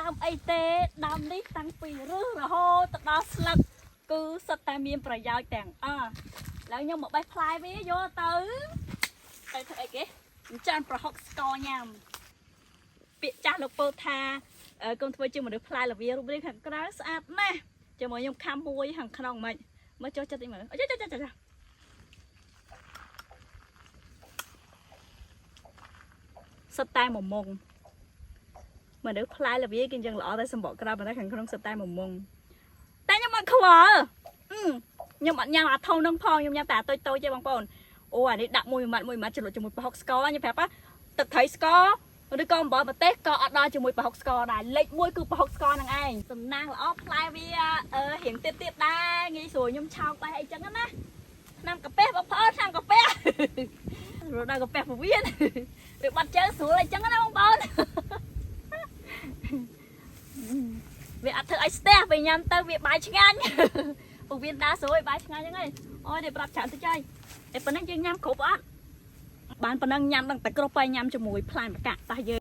ដើមអីទេដើមនេះតាំងពីរឹសរហូតទៅដល់ស្លឹកគឺសុទ្ធតែមានប្រយោជន៍ទាំងអស់ឡើងខ្ញុំមកបេះផ្លែវាយកទៅទៅធ្វើអីគេចិញ្ចានប្រហុកស្ករញ៉ាំពាក្យចាស់លោកពោលថាកុំធ្វើជាមនុស្សផ្លែល្វារូបរាងខាងក្រៅស្អាតណាស់ចាំមកខ្ញុំខាំមួយខាងក្នុងមិនមើលចុះចិត្តតិចមើលអូចុះចុះចុះចុះសុទ្ធតែមមុងមនុស្សផ្លែល្វាគេយ៉ាងល្អតែសម្បកក្រៅប៉ុន្តែខាងក្នុងសុទ្ធតែមមុងតែខ្ញុំអត់ខ្វល់ខ្ញុំអត់ញ៉ាំអាធំនឹងផងខ្ញុំញ៉ាំតែអាតូចតូចទេបងប្អូនអូអានេះដាក់មួយម៉ាត់មួយម៉ាត់ច្រឡុកជាមួយប្រហុកស្ករខ្ញុំប្រាប់ទឹកត្រីស្ករឬក៏អំបិលម្ទេសក៏អត់ដល់ជាមួយប្រហុកស្ករដែរលេខ1គឺប្រហុកស្ករហ្នឹងឯងសំណាងល្អផ្លែវារៀងទៀតទៀតដែរងាយស្រួលខ្ញុំឆោកបែះអីចឹងណាឆ្នាំកាពះបងប្អូនឆ្នាំកាពះរត់ដល់កាពះពវៀនវាបាត់ជើងស្រួលអីចឹងណាបងប្អូនវាអត់ធ្វើឲ្យស្ទះពេលញ៉ាំទៅវាបាយឆ្ងាញ់ពវៀនដើរស្រួលបាយឆ្ងាញ់ហ្នឹងឯងអូយនេះប្រាប់ច្រើនតិចហើយតែប៉ុណ្ណឹងយើងញ៉ាំគ្រប់អត់បានប៉ុណ្ណឹងញ៉ាំដល់តែគ្រប់ហើយញ៉ាំជាមួយផ្លែម្កាក់តោះយើង